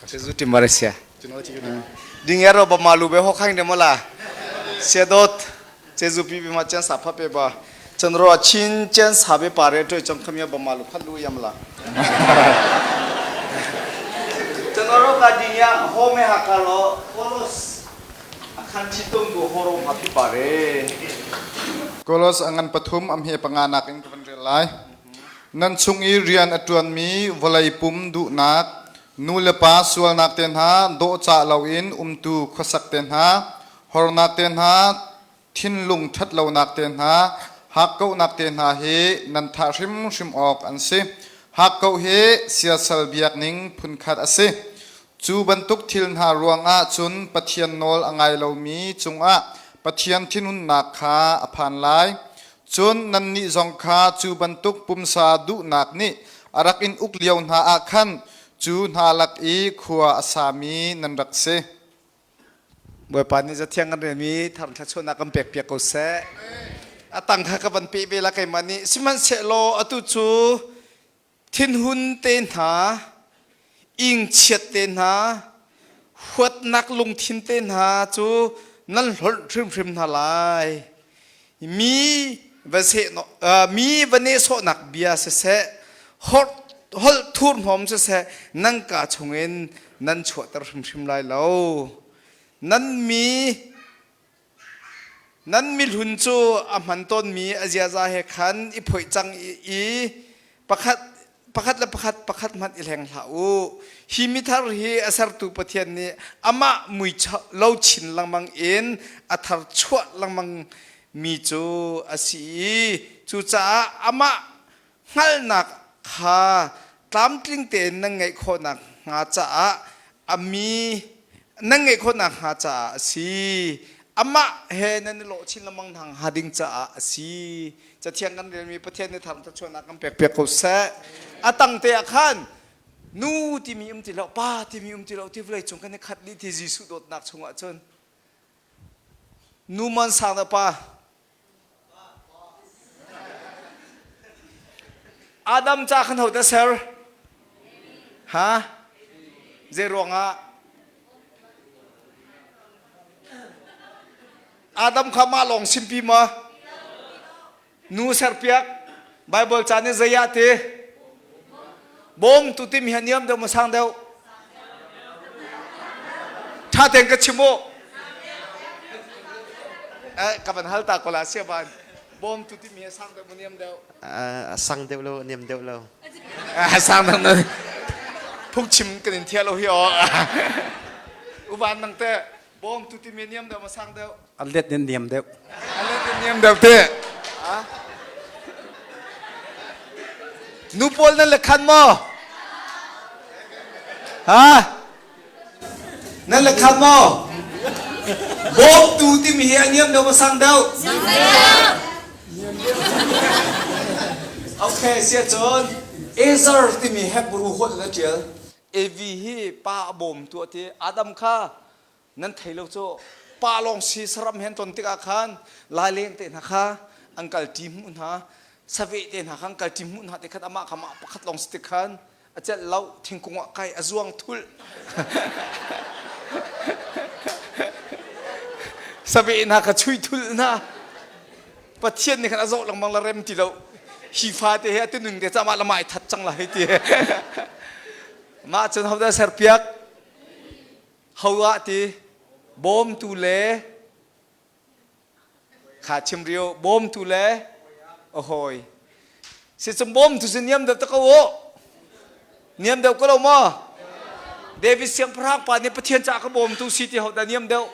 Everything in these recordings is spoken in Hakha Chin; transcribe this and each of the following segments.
Jesuh tim bare sia. Dingero ba malu be ho khang de mola. Sia dot Jesuh pi bi ma chen sa pha pe ba. Chandro chin chen sa be pare to chong khamya ba malu khat lu yam la. Chandro ka dingya ho me ha ka lo kolos akhan chitum go horo ma pi pare. Kolos angan pathum am he panga nak in ka van rel lai. Nan chung i rian a ṭuanmi vawlei pum duhnak, nu le pa sualnak te hna, dawhcah loin umtu khuasak te hna, hornak te hna, thinlung ṭhatlonak te hna, hakkauhnak te hna hi nan thah hrimhrim awk an si. Hakkauh hi siasal biakning phunkhat a si. Cu bantuk thil hna ruangah cun Pathian nawl a ngai lomi cungah Pathian thinhunnak kha a phan lai. Cun nannih zong kha cu bantuk pumsa duhnak nih a rak in uk lio hna ah khan cu hna lak i khua a sami nan rak si. Bawipa nih zathiang kan relmi thar thluachuahnak kan pekpiak ko seh. A tang kha ka van peh ve la keimah nih. Sihmanhsehlaw atu cu Thinhun te hna, ingchiat te hna, huatnak lungthin te hna cu nan hlawnh hrimhrim hna lai. Mi va mi va nehsawhnak bia siseh, holh thurhnawm siseh, nan kaa chungin nan chuahter hrimhrim lai lo. Nan mi Nan mihlun cu a hman tawnmi a ziaza he khan i phoih cang i pakhat pakhat le pakhat pakhat hmanh i hleng hlah u. Hi mithar hi a sertu Pathian nih amah mui lo chin lengmang in a thar chuah lengmang mi cu a si i cucaah amah hngalhnak kha tlamtling tein nan ngeih khawhnak hnga caah a mi nan ngeih khawhnak hnga caah a si. Amah he nan i lawh chin lengmang hna hnga ding caah a si. Cathiang kan relmi Pathian nih thar thluachuahnak kan pek piak ko seh. A tang te ah khan nu timi um ti lo, pa timi um ti lo ti vawlei cung kan i khat dih ti Jesuh dawtnak chungah cun nu man sang da pa Adam ca khan ho dah ser? Ha? Zei ruangah? Adam kha mah lawng simpi ma? Nu serpiak Bible ca nih zei ah ti? Bawm tu timi hi niam deuh maw sang deuh? Tha tein ka chim u. Eh, ka van hal ta ko la sia ban. Bawm tu timi hi sang deuh maw niam deuh? Sang deuh lo, niam deuh lo. Sang deuh na phungchim kan in thia lo hi o. Uvan nang te bawm tu timi niam deuh maw sang deuh? A let in niam deuh. A let in niam deuh te. Nu pawl nan le khan maw? Ha? Nan le khan maw? Bawmtu timi hi a niam deuh maw sang deuh? Okay, sia cun Ezer timi Hebrew holh na ṭial. Evi hi pa a bawmtu a ti. Adam kha nan thei lo cu pa lawng si saram hen ton tikah khan laileng te hna kha an kal ṭi hmuh hna saveh te hna kha an kal ṭi hmuh hna te khan amah kha mah pakhat lawng si tik khan a celh lo thingkung ah kai a zuang thul saveh hna kha chui thul hna Pathian nih khan a zoh lengmang la rem ti lo hi fa te he a tunung te camah lamai that cang la hei ti mah cun hodah serpiak Ho ah ti bawmtu le kha chim rio bawmtu le a hawi si cun bawmtu cu niam deuh ta ko u niam deuh ko lo maw David siangpahrang pa nih Pathian caah ka bawmtu si ti ho dah niam deuh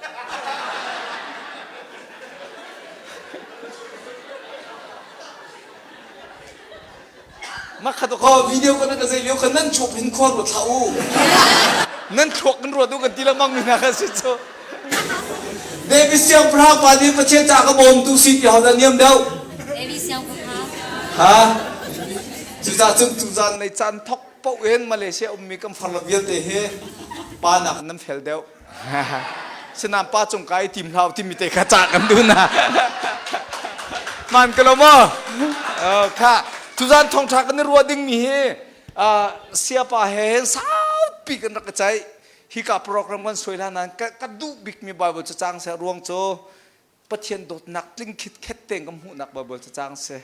Makhat ko video kan ka zei lio kan nan chuak hin khua ruat hlah u. Nan thluak kan ruat u kan ti lengmang mi hna kha si cu. David siangpahrang pa nih Pathian ca ka bawmtu si ti hodah niam deuh? David siangpahrang. Ha? Cucaah cun tuzan lei caan thok paoh in Malaysia ummi kan farlo vialte hi pa nak nan fel deuh. Sinain pa cung kai tim hlau timi te kha ca kan duh na. Man ka lo maw? Kha tuzan thongtha kan i ruah ding mi hi siapa he hin saupi kan rak i ceih. Hika program kan suai hlan ah ka duh bikmi Bible cacang si ruang cu Pathian dawtnak tling khitkhet tein kan hmuhnak Bible cacang si.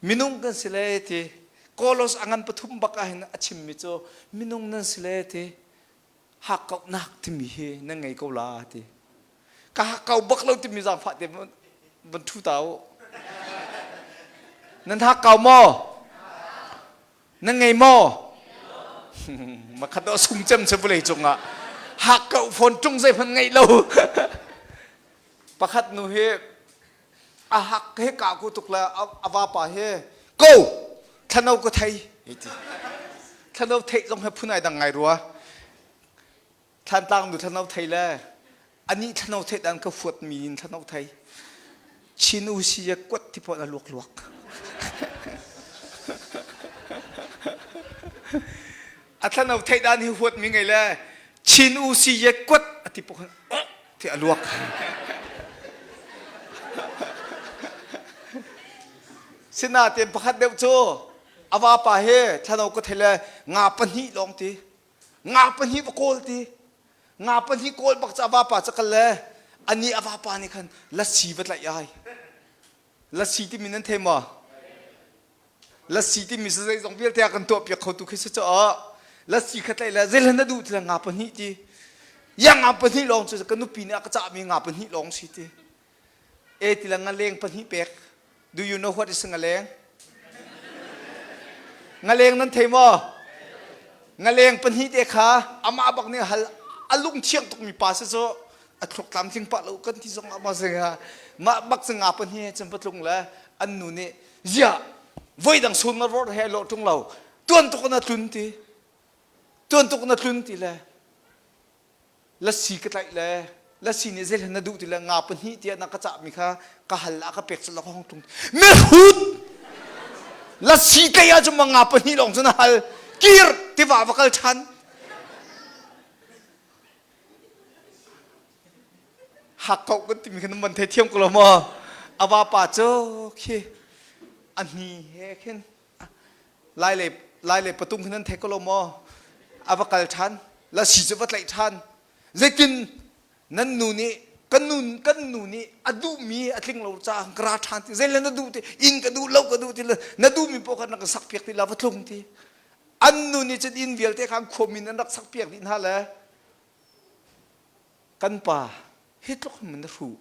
Minung kan si le ti Kolos a ngan pathum bak ah hin a chimmi cu minung nan si le ti hakkauhnak timi hi nan ngei ko la ti. Ka hakkau bak lo timi zaangfah te van ṭhu ta u. Nan hakkau maw? Nan ngei maw? Makhat do sung cem se vulei cungah hakkauh phone ṭung zei hmanh ngeih lo. Pakhat nu hi a hak he ka ku tuk le a vapa he ko thlano ka thei ti. Thlano theih zong he phun ai dang ngai rua. Thlantlang nu thlano thei le anih thlano theih dan ka fuat mi in thlano thei. Chin u si ya kuat ti pon a luak luak. A thlano theih dan hi huat mi ngei le Chin u si ye kuat a ti pon ti a luak. Sinain pakhat deuh cu a vapa he thlano ka thei le nga pahnih lawng ti nga pahnih va kawl ti nga pahnih kawl bak cu a vapa cu kal le ani a vapa nih khan lasi va tlaih ai lasi timi nan thei maw lasi timi si zeizong vialte a kan tuah piak kho tu khi si cu lasi kha tlaih le zeihlan na duh ti le nga pahnih ti ya nga pahnih lawng cu ka nupi nih a ka cahmi nga pahnih lawng si ti e ti le ngaleng pahnih pek Do you know what is ngaleng? Ngaleng nan thei maw? Ngaleng pahnih te kha amah bak nih hal a lung thiang tukmi pa si cu a thluk tlamtling pah lo kan ti zong ah ma se mah bak cu nga pahnih cun patlung le an nu nih ziah voi dang sun na ror he lo tung lo tuan tuk na tlun ti tuan tuk na tlun ti le lasi ka tlaih le lasi nih zei na duh ti le nga pahnih tiah na ka cahmi kha ka hal ah ka pek cu la hong tung mihrut lasi tlaih ah cun ma nga pahnih lawng cu na hal kir tiva va kal ṭhan hakkauh kan timi kha nan van thei thiam ko lo maw a vapa cu khi a hni he khin lai le lai le patung hin nan thei ko lo maw a va kal ṭhan lasi cu va tlaih ṭhan zeitin nan nu nih kan nu kan nu nih a duhmi a tling lo caah ka ra ṭhan ti zei le na duh ti inn ka duh lo ka duh ti le na duhmi poh kha na ka sak piak ti la va tlung ti an nu nih cun inn vialte kha khuami nan rak sak piak dih hna le kan pa hi tluk hin na hruh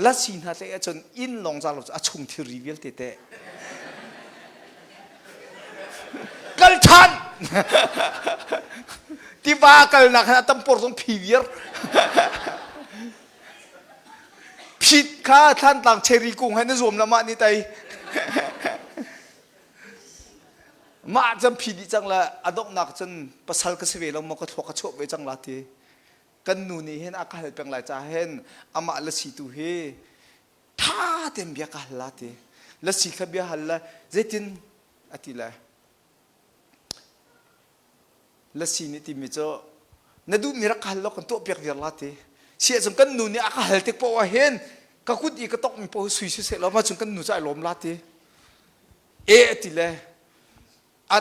lasi hna tlaih ahcun inn lawng za lo cu a chung thilri vialte teh kal ṭhan tiva kalnak han a tampor zong phi viar phit kha thlantlang cherry kung he na zuam la mah ni tai mah cam phi dih cang la a donghnak cun pasal ka si ve lo maw ka thluak ka chuah ve cang la ti Kan nu nih hin a ka hal peng lai ca hin amah lasi tu hi ṭha tein bia ka hal la ti. Lasi kha bia hal le zeitin a ti le lasi nih timi cu na duhmi rak ka hal law kan tuah piak viar la ti. Si ahcun kan nu nih a ka hal tik paoh ah hin ka kut i ka tokmi paoh sui siseh law mah cun kan nu cu ai lawm la ti. E a ti le a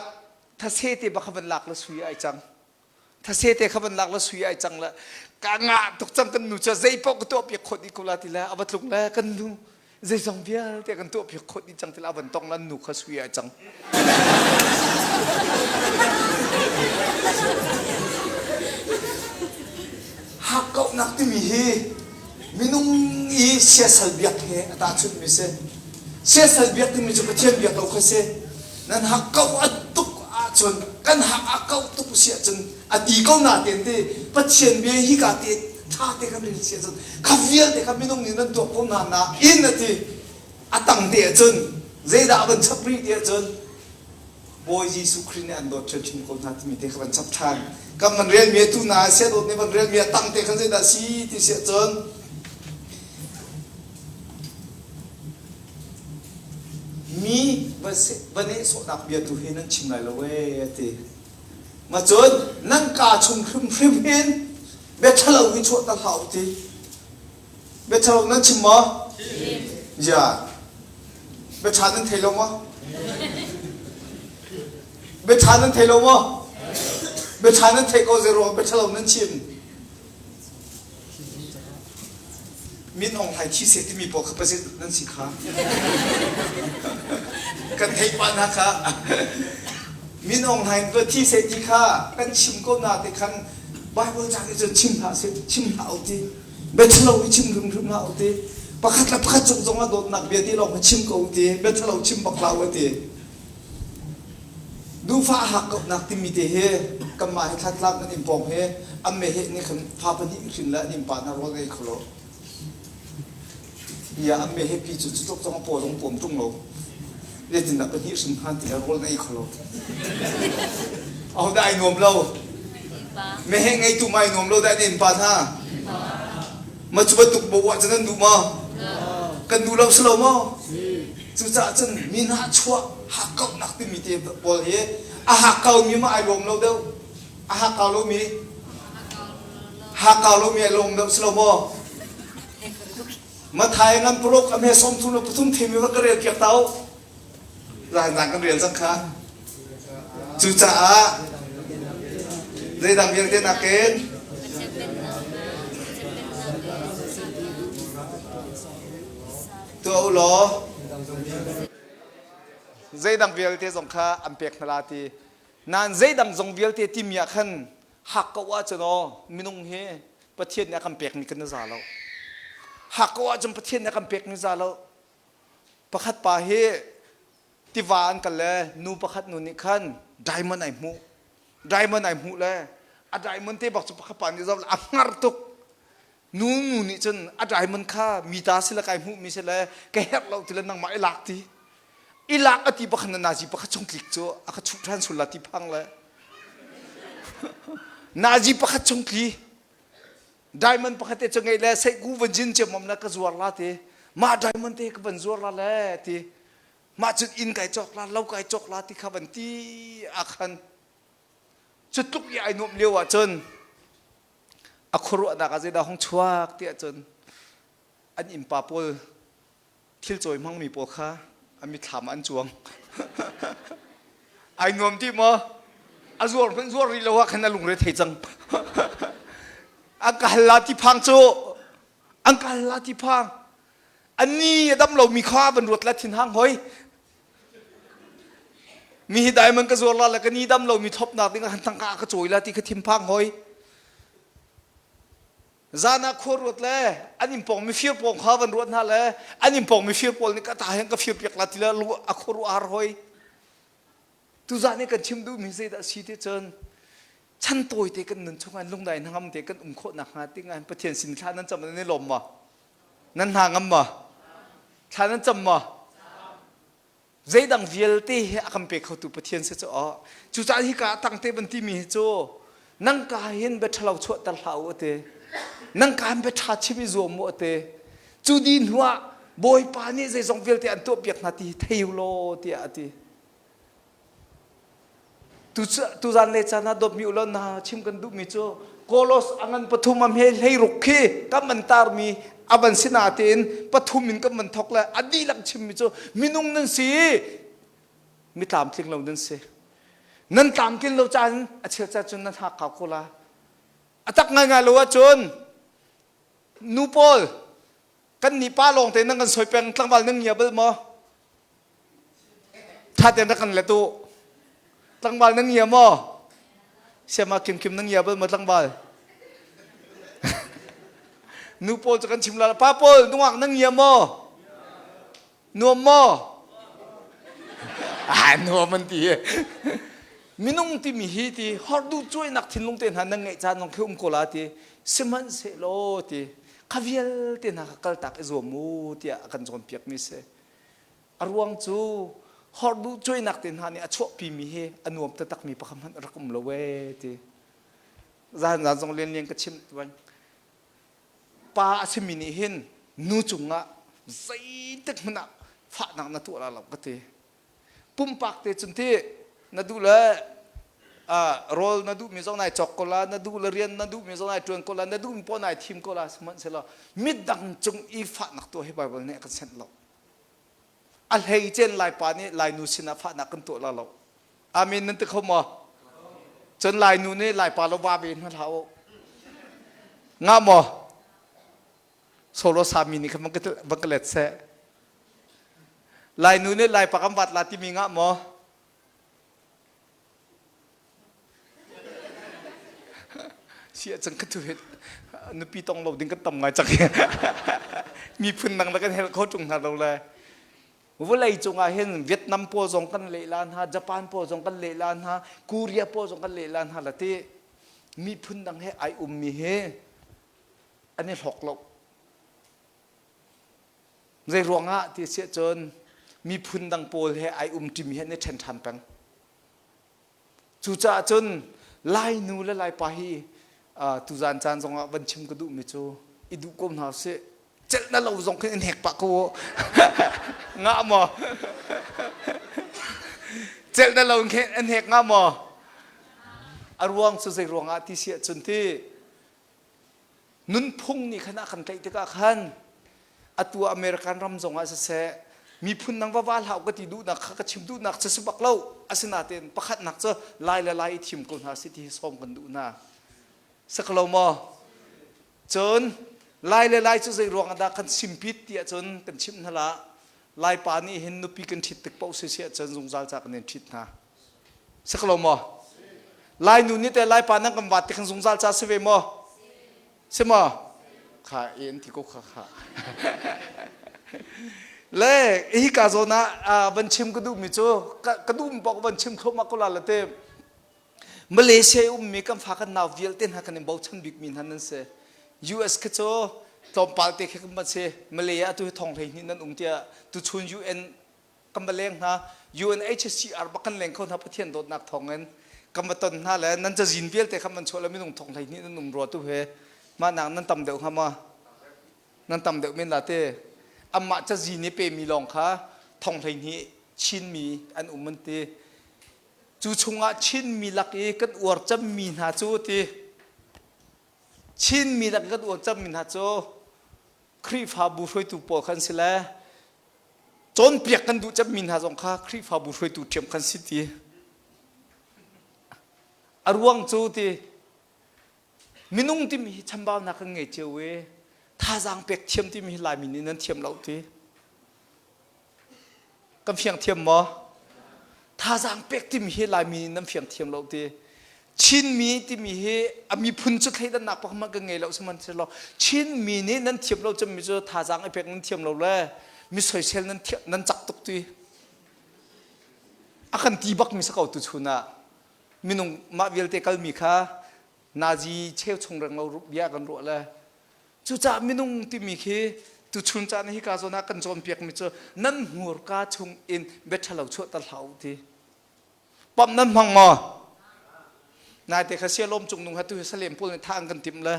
thase te bak kha van lak le sui ai cang. Thase te kha van lak la sui ai cang la ka ngah tuk cang kan nu cu zei paoh ka tuah piak khawh dih ko la ti le a va tlung le kan nu zeizong vialte kan tuah piak khawh dih cang ti le a van tong la nu kha sui ai cang. Hakkauhnak timi hi minung i siasal biak he a tahchunhmi si. Siasal biak timi cu Pathian biak lo kha si. Nan hakkauh a tuk ahcun kan hak a kauh tuk si ahcun a ti ko na ten te Pathian bia hi ka te tha te kan rel si ahcun kha vialte kha minung nih nan tuah ko na na in a ti a tang te ahcun zeidah a van chap rih ti ahcun Bawi Jesuh Khrih nih an dawt ṭhiamṭhiam ko hna timi te kha van chap ṭhan. Kan van relmi atu na sia dawt nih van relmi a tang te khan zeidah si ti si ahcun mi va nehsawhnak bia tu hi nan chim lai lo ee a ti. Ma cun nan kaa chung hrimhrim hin bia ṭhalo hi chuah ta hlah u ti. Bia ṭhalo nan chim maw? Ya. Bia ṭha nan thei lo maw? Bia ṭha nan thei lo maw? Biaṭha nan theih ko zei ruang biaṭha lo nan chim. Min Aung Hlaing thi seh timi pawl kha president nan si kha. Kan theih pah hna kha. Min Aung Hlaing va thi seh ti kha kan chim ko na te khan Bible ca nih cun chim hlah seh chim hlah u ti. Biaṭhalo i chim hrimhrim hlah u ti. Pakhat le pakhat cung zong ah dawtnak bia ti lawng kha chim ko u ti. Biaṭhalo chim bak hlah u a ti. Duhfah hakkauhnak timi te hi kanmah hi thlatlang kan inn pawng hi an meheh nih khan fa pahnih hrin le an innpa hna rawl ei kho lo. Bia an meheh pi cu cutluk zong a paw zong puam ṭung lo. Zeitindah pahnih hrin hnga ti le rawl na ei kho lo. Ahodah ai nuam lo? Meheh ngeitu ma ai nuam lo dah an innpa hna? Ma cu bantuk bo ah cun nan duh maw? Kan duh lo si lo maw? Cucaah cun mi nahchuah hakkauhnak timi te pawl hi a hakkaumi ma ai lawm lo deuh a hakkau lomi hakkau lomi ai lawm deuh si lo maw? Mathai ngan paruk a hme sawm thum le pathum thimi va ka rel piak ta u. Zan zan kan rel cang kha. Cucaah zeidang vialte nakin tuah u law zeidang vialte zong kha an pek hna la ti nain zeidang zong vialte timi ah khan hak ko ahcun aw minung hi Pathian nih a kan pekmi kan i za lo hak ko ahcun Pathian nih a kan pekmi za lo pakhat pa hi tiva an kal le nu pakhat nu nih khan diamond ai hmuh diamond ai hmuh le a diamond te bak cu pakhat pa nih zoh a hngar tuk Nu nu nih cun a diamond kha mi ta si le kai hmuhmi si le ka herh lo ti le nangmah i lak ti. I lak a ti bakhan na nazi pakhat chung tlik cu a ka chuh ṭhan sul la ti phang le. Nazi pakhat chung tli. Diamond pakhat te cu ngeih le seihku van jin ciammam le ka zuar la ti. Mah diamond te ka van zuar la le ti. Mah cun inn kai cawk la, lo kai cawk la ti kha van ti a khan. Cu tluk i ai nuamh lio ah cun a khuaruahnak ah zeidah hung chuak tiah cun an innpa pawl thil cawi hmangmi pawl kha a mitthlam ah an cuang ai nuam ti maw a zuar hmanh zuar rih lo ah khan a lungre thei cang an ka hal la ti phang cu an ka hal la ti phang anni a dam lomi kha van ruat la thin hang hoi Mi hi diamond ka zuar la le ka ni dam lomi thlopnak ding ah khan tangka ka cawi la ti kha thinphang hoi. Zan ah khua ruat le an inn pawng mifir pawl kha van ruat hna le an inn pawng mifir pawl nih ka ta hin ka fir piak la ti le a khua ruah har hoi. Tuzan i kan chim duhmi zeidah si ti cun chan tawi te kan nun chungah lungdai hnangam te kan um khawh nakhnga ti ngai Pathian sin thla nan cam nan i lawm maw? Nan hna ngam maw? Thla nan cam maw? Zeidang vialte hi a kan pe khotu Pathian si cu aw. Cucaah hika ah tangte ban timi hi cu nang ka hin bia ṭhalo chuahter hlah u ati. Nang ka hin bia ṭha chim i zuam u ati. Cu di hnu ah Bawipa nih zeizong vialte an tuahpiak hna ti hi thei u law tiah a ti. Tuzan le caan ah dawtmi ulaw na chim kan duhmi cu Kolos a ngan pathum a hme hleiruk khi kan van tarmi a van si natein pathum in kan van thok le a dihlak chimmi cu minung nan si mi tlamtling lo nan si nan tlamtlin lo caan a chel caan cun nan hak ko la a tak ngaingai lo ahcun nu pawl kan nih pa lawng te nan kan soi peng tlangval nan ngia bal maw Ṭha tein rak kan let u. Tlangval nan ngia maw? Siama Kim Kim nan ngia bal maw tlangval? Nu pawl cu kan chim la. Pa pawl nungak nan ngia maw? Nuam maw? Ah, nuam an ti. Minung timi hi ti horduh cuainak thinlung te hna nan ngeih caan zong khi um ko la ti. Sihmanhsehlaw ti kha vialte hna kha kaltak i zuam u tiah a kan cawnpiakmi si. A ruang cu horduh cuainak te hna nih a chuahpimi hi a nuam taktakmi pakhat hmanh rak um lo ee ti. Zan zan zong lianlian ka chim tuan. Pa a simi nih hin nu cungah zeitik hmanh ah fahnak na tuah la lo ka ti. Pumpak te cun ti na duh le rawl na duhmi zong nai cawk ko la na duh le rian na duhmi zong nai ṭuan ko la na duhmi poah nai thim ko la sihmanhsehlaw midang cung i fahnak tuah hi Bible nih a kan senh lo a hleicen Laipa nih Lainu sinah fahnak kan tuah la lo amen nan ti kho maw? Cun Lainu nih Laipa lo va ve hna hlah u. Ngah maw? Solo sami nih khan van ka let seh. Lainu nih Laipa kan vat la timi ngah maw? Sia cang ka tu nupi tong lo ding kan tam ngai cang. Miphun dang la kan helh kho tung hna lo le. Vawlei cungah hin Vietnam pawl zong kan lehla hna, Japan pawl zong kan lehla hna, Korea pawl zong kan lehla hna la ti miphun dang he ai ummi hi an i hlawk lo. Zei ruangah ti siah cun miphun dang pawl he ai um ṭimi he an i ṭhen ṭhan peng. Cucaah cun Lainu le Laipa hi tuzaan caan zongah van chim ka duhmi cu i duh ko hna usih. Celh na lo zong khin in hek pah ko. Ngah maw? Celh na lo in an hek ngah maw? A ruang cu zei ruangah ti siah cun ti nunphung nih khan a kan tlaih tikah khan atu American ram zongah siseh miphun dang va va hlah ka ti duhnak kha ka chim duhnak cu si bak lo asinain pakhatnak cu lai le lai i thim ko hna si ti hi sawm kan duh hna saklo maw cun lai le lai cu zei ruang dah kan simpit ti ahcun kan chimh hna la laipa nih hin nupi kan ṭhit tik paoh si si ahcun zungzal ca kan in ṭhit hna Saklo maw? Lai nu nih te Laipa nan kan vat ti khan zungzal ca si ve maw? Si maw? Kha en ti ko kha kha. Le hi ka zawn ah van chim ka duhmi cu ka duh bak van chim thluahmah ko la la te Malaysia i ummi kan fa kan nau vialte hna kan in bochan bikmi hna nan si. US khi cu tlawmpal te khi kan van si. Malay ah tu hi thong 12 nan um tiah tuchun UN kan va leng hna UNHCR bak kan leng kho hna Pathian dawtnak thawngin kan va ton hna le nan cazin vialte kha man chuah le minung thong 12 nan um rua tu he mah nak nan tam deuh hnga ma nan tam deuh men la te amah cazin i pemi lawng kha thong 12 Chinmi an um an ti cu chungah Chinmi lak i kan uar cemmi hna cu ti Chinmi lak i kan uar cemmi hna cu Khrihfabu hruaitu pawl khan si le cawnpiak kan duh cemmi hna zong kha Khrihfabu hruaitu ṭhiam khan si ti. A ruang cu ti minung timi hi chambaunak kan ngei cio i thazaang pek thiam timi hi Laimi nih nan thiam lo ti. Kan fiang thiam maw? Thazaang pek timi hi Laimi nih nan fiang thiam lo ti. Chinmi timi hi a miphun cu thleidannak pakhat kan ngei lo sihmanhsehlaw Chinmi nih nan thiam lo cemmi cu thazaang i pek nan thiam lo le mi soisel nan thiam nan cak tuk ti. A kan ti bak mi si ko tu chun ah minung mah vialte kalmi kha nazi cheu chung reng lo bia kan ruah le Cucaah minung timi khi tuchun caan hi ka zawn ah kan cawnpiakmi cu nan hmurka chung in bia ṭhalo chuahter hlah u ti. Pamh nan hmang maw? Naite kha sialawm cung nung ha tu hi salem pawl nih thah an kan timh le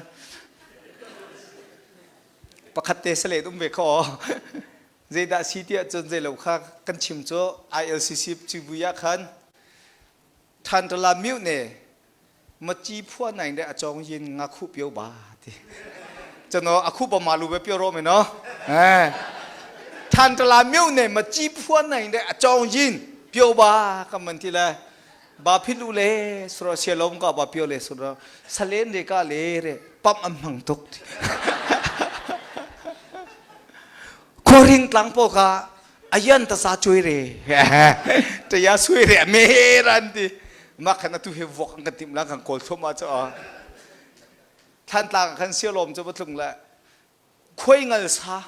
pakhat te salen um ve kho zeidah si tiah cun zeilo kha kan chim cu ILCC civui ah khan Thantala myu ne maci phua nai de achong yin nga khu pio ba ti chano akhu ba malu be pio ro me no eh Thantala myu ne maci phua nai de achong yin pio ba kam man ti le ba philu le suro sialom ka ba pio le suro salen re ka le re pam am hmang tuk ti Khuaring tlang po ka ayan ta sa chui re te ya sui re me ran ti ma khan atu he vok kan tim la kan kawl thom a cha than tlang khan sialom chu batlung la khoi ngal sa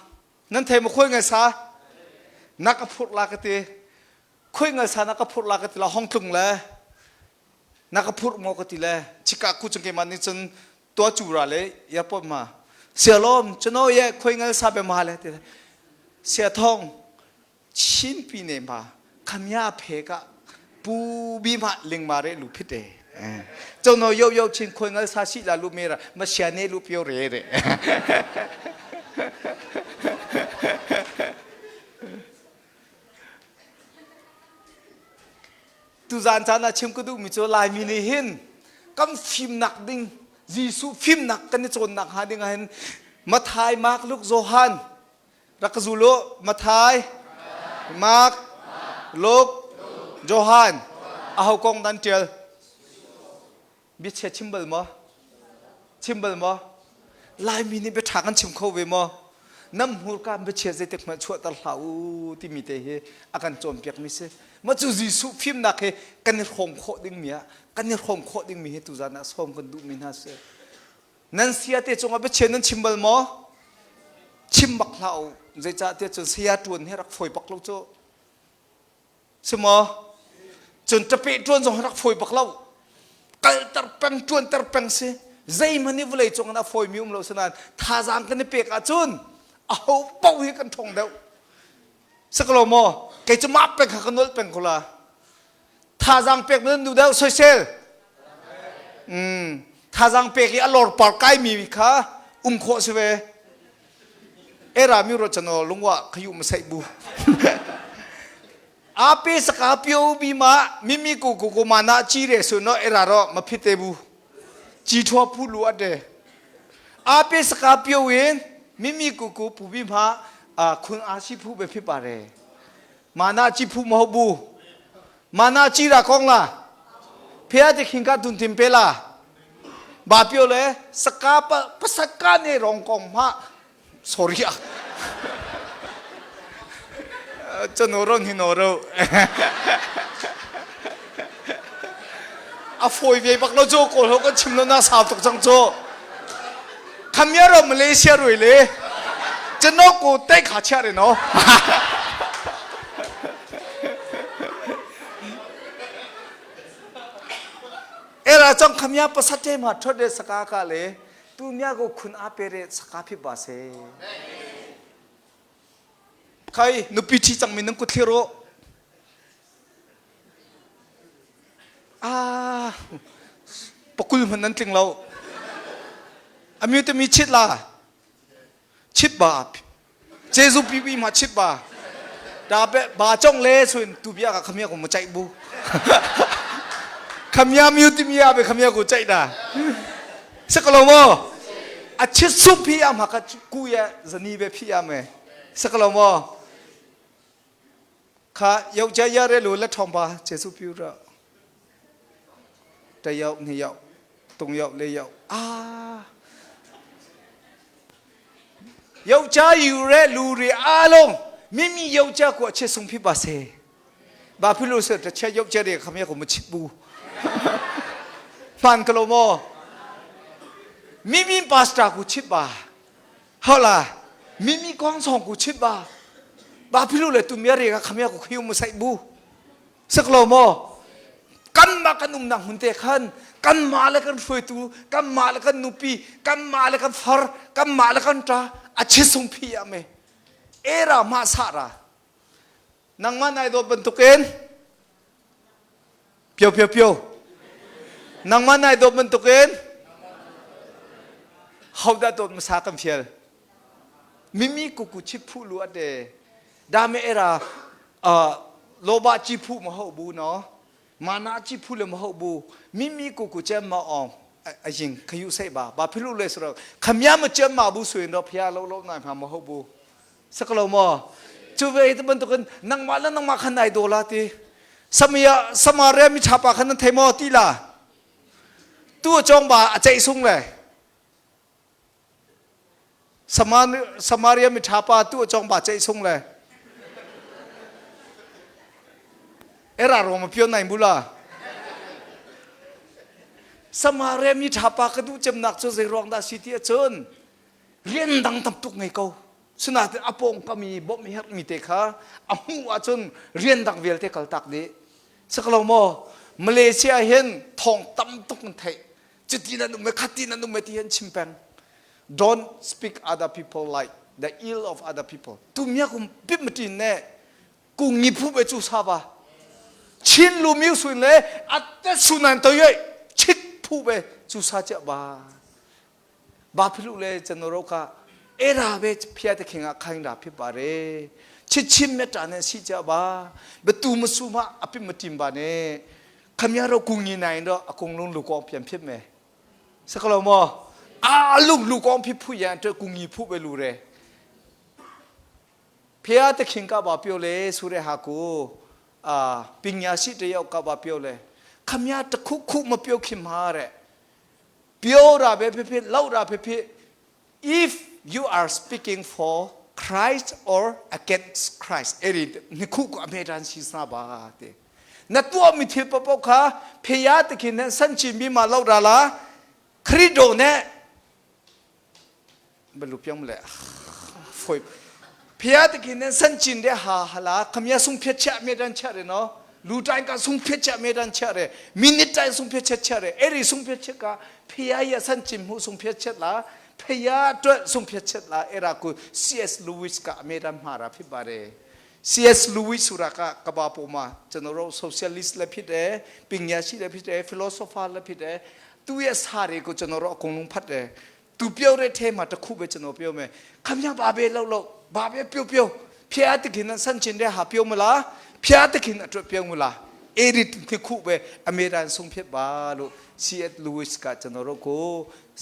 nan thei ma khoi ngal sa na ka phur la ka ti khoi ngal sa na ka phur la ka ti la hong tlung le na ka phurh maw ka ti le chika ku chung keimah nih cun tua cu ra le airport ma sialom chano ye khoi ngal sa be ma le ti sia thong chin pi ne ma khamya phe ka pu bi ma ling ma re lu phit e chono yo yo chin khoi ngal sa si la lu me ra ma sia ne lu pio re re Tuzaan caan ah chim ka duhmi cu Laimi nih hin kan fimnak ding Jesuh fimnak kan i cawnnak hnga ding ah hin Mathai, Mark, Luke, Johan rak ka zul u Mathai, Mark, Luke, Johan aho kong dan ṭial? Biachia chim bal maw? Chim bal maw? Laimi nih biaṭha kan chim kho ve maw? Nam hmurka biachia zeitik hmanh chuahter hlah u timi te hi a kan cawnpiakmi si. Mah cu Jesuh fimnak hi kan i hrawm khawh dingmi ah kan i hrawm khawh dingmi hi tuzan ah sawm kan duhmi hna si. Nan sia te cungah biachia nan chim bal maw? Chim bak hlah u. Zeicahtiah cun saya ṭuan hi rak fawi bak lo cu. Si maw? Cun ṭapeh ṭuan zong rak fawi bak lo. Kalter peng, ṭuanter peng si. Zeihmanh hi vawlei cung ah a fawimi um lo sinain thazaang kan i pek ahcun aho paoh hi kan ṭhawng deuh. Si ko lo maw? Kei cu mah peng kha ka nolh peng ko la. Thazaang pek nan duh deuh soisel. Mm. Thazaang pek i a lor par kaimi kha um khawh si ve. Era mi ro chano lungwa khayu ma sai bu. Ape saka pio bi ma mimi ku ku ku ma na chi re su no era ro ma phite bu. Chi thua phu lu ate. Ape saka pio in mimi ku ku pu bi ma khun a si phu be phi pa re. Ma na chi phu ma bu. Ma na chi ra kong la. Phia te khing ka tun tim pe la. Ba pio le saka pa pasaka ne rong kong ma sorry ah. Chano ron hi no ro. A foi ve bak lo jo kawl ho kan chim lo na sau tuk cang cho. Khamia ro Malaysia rui le chano ko te kha chia re no. Era chong khamia pasate ma thot re saka ka le tu mya go khun a pe re saka phi ba se. Khai nupi thi cang mi nang kut thlir u. Ah pakul hman nan tling lo. Amyu te mi chit la. Chit ba Jesu pi pi ma chit ba da be ba chong le suin tu bia ka khamia ko mu chai bu khamia miu ti mia be khamia ko chai da se ko lo mo a chit su phi am ha ka ku ya zani be phi am e se ko lo mo kha yau cha ya re lu la thong ba Jesu pi ra ta yau ni yau tung yau le yau ah ယောက်ျားယူရဲလူတွေအားလုံးမိမိယောက်ျားကိုအချစ်ဆုံးဖြစ်ပါစေ။ဘာဖြစ်လို့ဆိုတစ်ချက်ယောက်ျားတွေခမရကိုမချစ်ဘူး။ဖန်ကလိုမောမိမိပါစတာကိုချစ်ပါဟုတ်လားမိမိကောင်းဆောင်ကိုချစ်ပါဘာဖြစ်လို့လဲသူများတွေကခမရကိုခရုမဆိုင်ဘူးစကလိုမော kanmah kan umnak hmun te khan kanmah le kan hruaitu kanmah le kan nupi kanmah le kan far kanmah le kan ṭa a chisung phi ah me era ma sa ra nangmah nai dawt bantukin pio pio pio nangmah nai dawt bantukin hodah dawt masa kan fial mimi kuku chip phu lu ate dame era loba chi phu ma ho bu no mana chi phu le ma ho bu mimi kuku chem ma ong a ying khayu sai ba ba philu le sro khamya ma chem ma bu suin ro phia lo lo nai ma ma ho bu saklo mo chu ve te bantukin nangma la nangma khan ai do la ti samia samaria mi chapa khan thei mo ti la tu chong ba a chei sung le Samaria miṭha pa tu a cawng ba ceih sung le era rom a pion nai mula Samaria mi ṭha pa ka duh cemnak cu zei ruang dah si ti ahcun rian dang tam tuk ngei ko sinain a pawngkam i bawmh herhmi te kha a hmuh ahcun rian dang vialte kaltak dih saklo maw Malaysia hin thawng tam tuk an theih cuti nan um e khati nan um e ti an chim peng don't speak other people like the ill of other people tu mia kum pip matin ne kung ngi phu be chu sa ba chin lu miu suin le atte sunan to ye chit phu be chu sa cha ba ba philu le chanoro ka era be phia te khinga khaing da phi ba re chit chim me ta ne si cha ba be tu ma su ma api ma tim ba ne ခမရတော့ကုငင်နိုင်တော့အကုန်လုံးလူကောင်းပြန်ဖြစ်မယ်စကလုံးမောအာလုံးလူကောင်းဖြစ်ဖို့ရန်အတွက်ကုငင်ဖို့ပဲလူတယ်ဖျားသခင်ကဘာပြောလဲဆိုတဲ့ဟာကိုအာပညာရှိတယောက်ကဘာပြောလဲခမရတခုခုမပြောခင်မှာတဲ့။ Pio ra be phi lo ra phi if you are speaking for Christ or against Christ eri ni khu ko ame ran si sa ba te na tua mi thil popo kha pheya te khin ne san chi mi ma lo ra la Khrido ne balu piang le foi phia te khin ne san chin de ha hala khamya sung phe cha me dan cha re no lu tai ka sung phe cha me dan cha re minute tai sung phe cha cha re eri sung phe cha ka phia ya san chin mu sung phe cha la phia twa sung phe cha la era ku CS Lewis ka me dan ma ra phi ba re CS Lewis sura ka kaba po ma general socialist le phit e pingya shi le phit e philosopher le phit e tu ye sa re ko general kong lung phat e သူပြောတဲ့ထဲမှာတစ်ခုပဲကျွန်တော်ပြောမယ်ခမရဘာပဲလှုပ်လှုပ်ဘာပဲပြုတ်ပြုတ်ဖျားသခင်နဲ့ဆန့်ကျင်တဲ့ဟာပြောမလားဖျားသခင်အတွက်ပြောမလားအဲ့ဒီတစ်ခုပဲအမေရိကန်ဆုံးဖြစ်ပါလို့ C.S. Lewis ကကျွန်တော်တို့ကို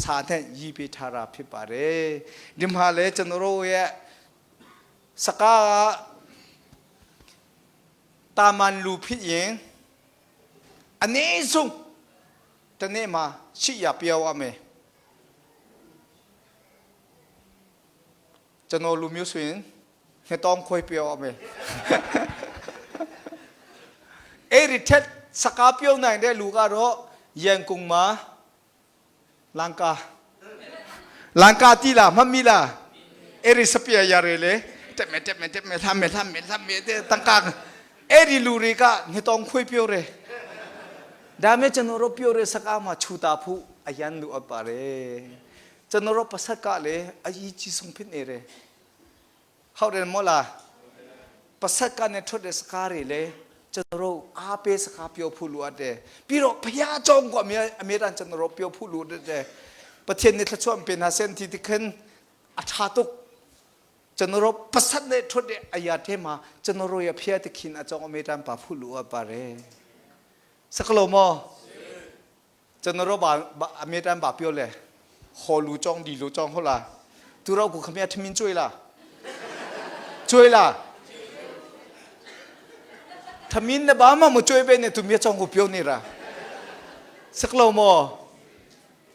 စာနဲ့ရေးပေးထားတာဖြစ်ပါတယ်ဒီမှာလဲကျွန်တော်တို့ရဲ့စကားတာမန်လူဖြစ်ရင်အနည်းဆုံးတနေ့မှာရှိရပြောရမယ် ကျွန်တော်လူမျိုးဆိုရင်နှစ်တောင်းခွဲပြောရမယ်အဲ့ဒီထက်စကားပြောနိုင်တဲ့လူကတော့ရန်ကုန်မှာလန်ကာလန်ကာတီလာမမီလာအဲ့ဒီစပြရရတယ်လေတက်မယ်တက်မယ်တက်မယ်လှမ်းမယ်လှမ်းမယ်လှမ်းမယ်တဲ့တန်ကာအဲ့ဒီလူတွေကနှစ်တောင်းခွဲပြောတယ်ဒါမဲ့ကျွန်တော်တို့ပြောတဲ့စကားမှာခြူတာဖို့အရန်လူအပ်ပါတယ်ကျွန်တော်တို့ပါစက်ကလည်းအရေးကြီးဆုံးဖြစ်နေတယ်ဟုတ်တယ်မို့လားပါစက်ကနဲ့ထွက်တဲ့စကားတွေလည်းကျွန်တော်တို့အားပေးစကားပြောဖို့လိုအပ်တယ်ပြီးတော့ဘုရားကြောင့်ကိုအမြဲအမြဲတမ်းကျွန်တော်တို့ပြောဖို့လိုတယ်ပထင်နဲ့ထချွမ်ပင်ဟာစန်တီတခန်အထာတုကျွန်တော်တို့ပါစက်နဲ့ထွက်တဲ့အရာထဲမှာကျွန်တော်တို့ရဲ့ဖျက်သခင်အကြောင်းအမြဲတမ်းပါဖို့လိုအပ်ပါတယ်စကလုံးမောကျွန်တော်တို့ဘာအမြဲတမ်းဘာပြောလဲဟောလူကြောင့်ဒီလူကြောင့်ဟုတ်လားသူတို့ကခမရထမင်းကျွေးလားကျွေးလားထမင်းနဲ့ဘာမှမကျွေးပဲနဲ့သူမြတ်ကြောင့်ကိုပြောနေတာစကလုံးမော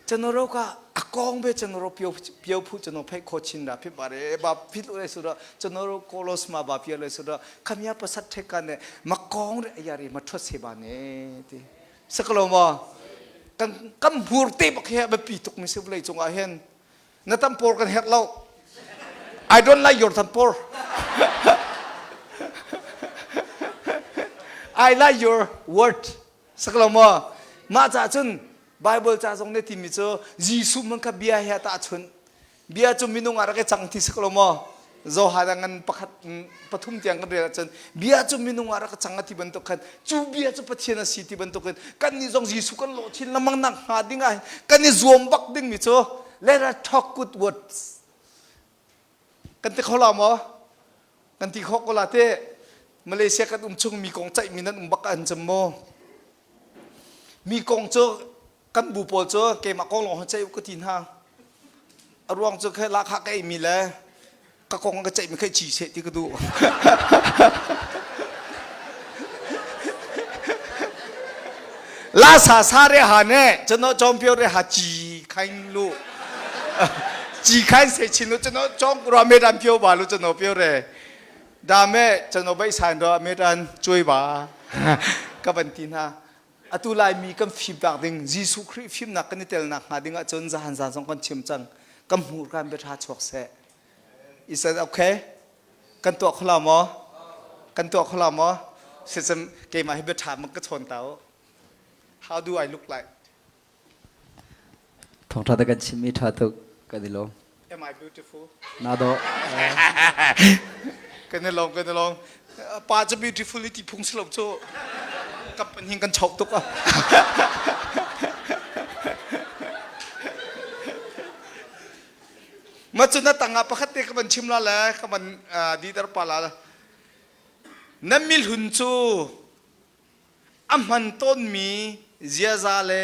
ကျွန်တော်တို့ကအကောင်ပဲကျွန်တော်တို့ပြောပြောဖို့ကျွန်တော်ဖိတ်ခေါ်ချင်တာဖြစ်ပါတယ်။ဘာဖြစ်လို့လဲဆိုတော့ကျွန်တော်တို့ကိုလောစမှာဘာပြောလဲဆိုတော့ခမရပစတ်ထက်ကနဲ့မကောင်းတဲ့အရာတွေမထွက်စေပါနဲ့တဲ့။စကလုံးမောကကမ်ဘူတေဘခဲဘပီတုကမစဘလေချုံအဟန်နတမ်ပေါ်ကန်ဟက်လောက် I don't like your tampor I like your word စကလုံးမောမကြချွန်း Bible ca zong ne timi cu Jesuh man kha bia he ta chun bia cu minung ah rak i cang ti si ko maw Johan ngan pakhat pathum tiang kan rel ahcun bia cu minung ah rak cang ti bantuk khan cu bia cu Pathian a si ti bantuk in kan nih zong Jesuh kan lawh chin lengmang nak hnga ding ah kan i zuam bak ding mi cu let us talk good words kan ti kho la maw kan ti kho ko la te Malaysia kan um chung mi kong ceih mi nan um bak an cem maw mi kong cu kan bu pawl cu keimah kong lawng ceih ka ti hna a ruang cu khe lakha ka ei mi le ka kong ka ceih mi khe chi seh ti ka duh la sa sa re ha ne chano chom pio re ha chi khain lu chi khain se chin lu chano chom ro me dan pio ba lu chano pio re ဒါမဲ့ကျွန်တော်ဘိတ်ဆိုင်တော့အမေတန်ကျွေးပါကပန်တီနာအတူလိုက်မီကမ်ဖိဘဒင်းဂျေစုခရစ်ဖိနာကနေတယ်နာငါဒင်းအချွန်ဇာဟန်ဇာဆောင်ကန်ချင်ချန်ကမ်မူကန်ဘထာချော့ဆေ Is that okay กันตัวขลามอกันตัวขลามอเสร็จเกมาให้เบถามมันก็ชนเตา How do I look like Thawngṭha te kan chimmi ṭha tuk kan i lawm. Am I beautiful? Na dawh. Kan i lawm kan i lawm. Pa cu beautiful ti phung si lo cu. Kap hin kan chok tuk ah. Ma cu na tangah pakhat te ka van chim la le ka van diter pa la. Na milhun cu a hman tawnmi ziaza le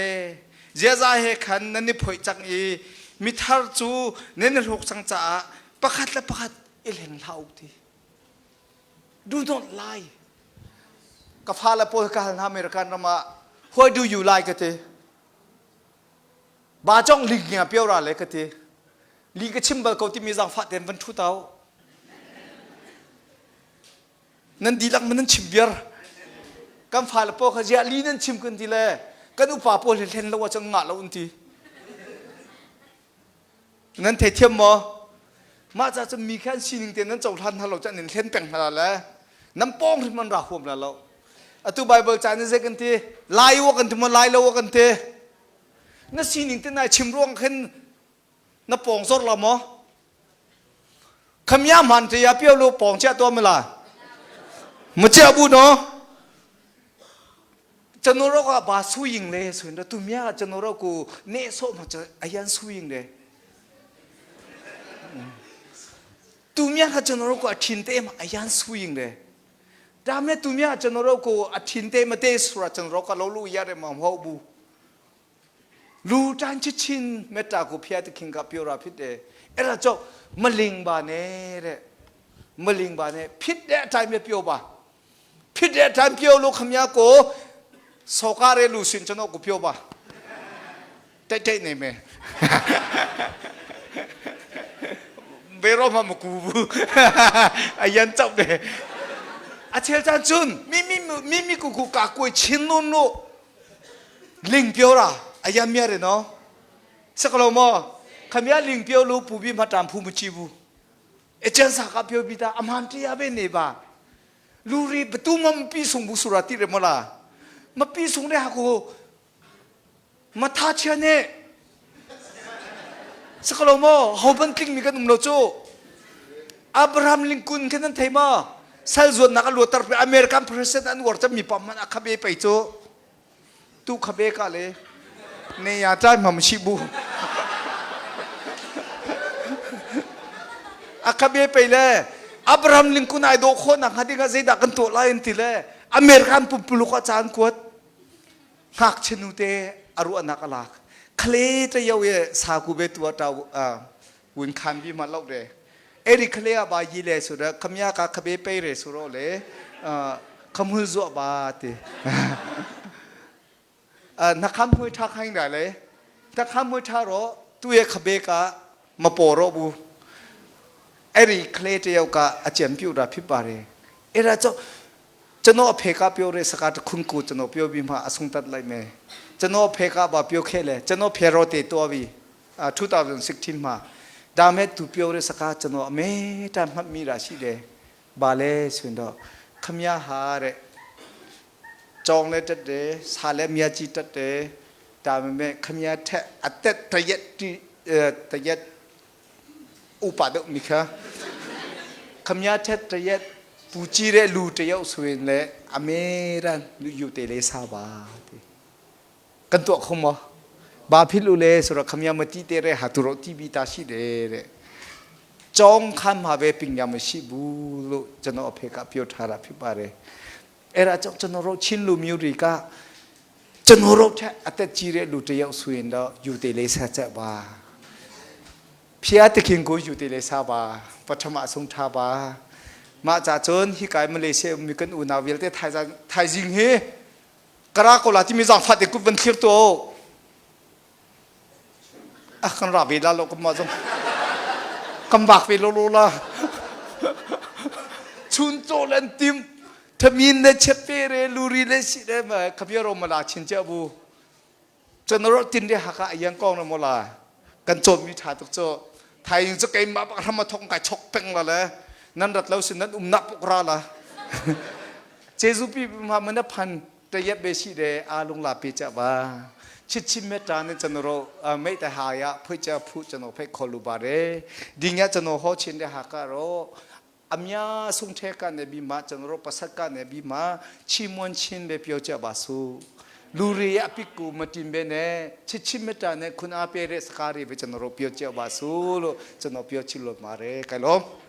ziaza he khan nan i phoih cang i mithar cu nan i hlawk cang caah pakhat le pakhat i hleng hlah u ti. Do not lie. Ka fale pawl ka hal hna American ram ah why do you lie ka ti. Ba chong ling ngia pio ra le ka ti. Li ka chim bal ko timi zaangfah tein van ṭhu tau. Nan dihlak man nan chim viar. Kan fale pawl kha ziah li nan chim kan ti le kan upa pawl hi hlen lo ahcun ngah lo an ti. Nan theithiam maw? Mah ca cun mi kha an sining te nan cohlan hna lo cun an in hlen peng hna le nan pawng hrim an ra huam la lo. Atu Bible ca nih zei kan ti? Lai wa kan ti maw lai lo wa kan ti? Na sining te nai chim ruang khin na pawng zor la maw? Khamia man te ya pio lu pawng chia to mala. Mu chia bu no. Chanoro ka ba su ying le suin ra tu mia chanoro ku ne so ma cha ayan su ying le. Tu mia ka chanoro ku a thin te ma ayan su ying le. Ta me tu mia chanoro ku a thin te ma te sura chanoro ka lo lu ya re ma ho bu. လူတန်းချစ်ချင်းမေတ္တာကိုဖျားသခင်ကပြောတာဖြစ်တယ်အဲ့ဒါကြောင့်မလင်ပါနဲ့တဲ့မလင်ပါနဲ့ဖြစ်တဲ့အတိုင်းပဲပြောပါဖြစ်တဲ့အတိုင်းပြောလို့ခမရကိုစော်ကားတဲ့လူရှင်ကျွန်တော်ကိုပြောပါတိတ်တိတ်နေမယ်ဘယ်တော့မှမကူဘူးအရန်ကြောက်တယ်အချေချန်ချွန်းမိမိမိမိကိုကိုကာကွယ်ချင်းလို့လို့ လင်ပြောတာအယံမြရတယ်နော်စကလုံးမောခမရလင်ပြောလို့ပူပြီးမှတန်ဖူးမကြည့်ဘူးအကျန်းစာကပြောပြီးသားအမှန်တရားပဲနေပါလူတွေဘသူမှမပြီးဆုံးဘူးဆိုတာသိတယ်မလားမပြီးဆုံးတဲ့ဟာကိုမထားချင်နဲ့စကလုံးမောဟောဘန်ကလင်းမိကနုံလို့ချို Abraham Lincoln khan nan thei ma sal zuan nak a luatar pe American president an war mi pam man a khabe pei cu tu khabe ka le ne ya chai mam shi bu a khabe pei le Abraham Lincoln ai do kho nak ha ding a zeidah kan tuah lai an ti le American pumpuluk a caan kuat ngakchia nu te a ruahnak a lak khale te yo ye sa ku be tua tau ဝန်ခံပြီးမှလောက်တယ်အဲ့ဒီကလေးကဘာကြီးလဲဆိုတော့ခမရကခဘေးပိတ်ရဆိုတော့လေအာခမွှဇောပါတဲ့အာနှခမ်းမွေးထားခိုင်းတယ်လေတခမ်းမွေးထားတော့သူ့ရဲ့ခဘေးကမပေါ်တော့ဘူးအဲ့ဒီကလေးတယောက်ကအကြံပြုတာဖြစ်ပါတယ်အဲ့ဒါကြောင့်ကျွန်တော်အဖေကပြောတဲ့စကားတစ်ခုကိုကျွန်တော်ပြောပြီးမှအဆုံးသတ်လိုက်မယ်ကျွန်တော်အဖေကဘာပြောခဲ့လဲကျွန်တော်ဖေရောတေတော်ပြီ 2016မှာဒါမဲ့သူပြောတဲ့စကားကျွန်တော်အမေတမ်းမှတ်မိတာရှိတယ်။ဘာလဲဆိုရင်တော့ခမရဟာတဲ့ကြောင်လည်းတက်တယ်ဆာလည်းမြတ်ကြီးတက်တယ်ဒါပေမဲ့ခမရထက်အသက်တရက်တိတရက်ဥပါဒမိခခမရထက်တရက်ပူကြည့်တဲ့လူတယောက်ဆိုရင်လည်းအမေရန်လူယူတယ်လေးစားပါတဲ့ ကန်တော့ခုမဘာဖြစ်လို့လဲဆိုတော့ခမရမတိတဲ့ဟာသူတို့တီးပြီးသားရှိတယ်တဲ့ကြောင်းခမ်းမှာပဲပညာမရှိဘူးလို့ကျွန်တော်အဖေကပြောထားတာဖြစ်ပါတယ်အဲ့ဒါကြောင့်ကျွန်တော်တို့ချင်းလူမျိုးတွေကကျွန်တော်တို့ထက်အသက်ကြီးတဲ့လူတယောက်ဆိုရင်တော့ယူတယ်လေးဆက်ချက်ပါဖျားတခင်ကိုယူတယ်လေးစားပါပထမဆုံးထားပါမကြချွန်ဟိကိုင်မလေးရှားမိကန်ဦးနာဝီလ်တဲ့ထိုင်ထိုင်စင်ဟေ Kara ko la timi zaangfah te kut van thlir tu a kan ra ve la lo kam ma zong kam bak ve lo lo la chun cho len tim thamin le chepe re luri le si le ma khabia ro ma la chin cha bu chanoro tin re haka ayang kong na mo la kan chom mi tha tuk cho thai chu kai ma bak ram thong kai chok peng la le nan rat lo sin nan um na puk ra la ကျေးဇူးပြုမှာမနဖန်တရက်ပဲရှိတယ်အားလုံးလာပေးကြပါချစ်ချင်းမေတ္တာနဲ့ကျွန်တော်တို့မိတ္တဟာယဖွင့်ကြဖို့ကျွန်တော်ဖိတ်ခေါ်လိုပါတယ်ဒီညကျွန်တော်ဟောခြင်းတဲ့ဟာကတော့အများဆုံးထက်ကနေပြီးမှကျွန်တော်တို့ပစက်ကနေပြီးမှချီးမွမ်းခြင်းပဲပြောကြပါစို့လူတွေရဲ့အပြစ်ကိုမတင်ဘဲနဲ့ချစ်ချင်းမေတ္တာနဲ့ခွန်အားပေးတဲ့စကားတွေပဲကျွန်တော်တို့ပြောကြပါစို့လို့ကျွန်တော်ပြောချင်လို့ပါတယ်ကဲလို့။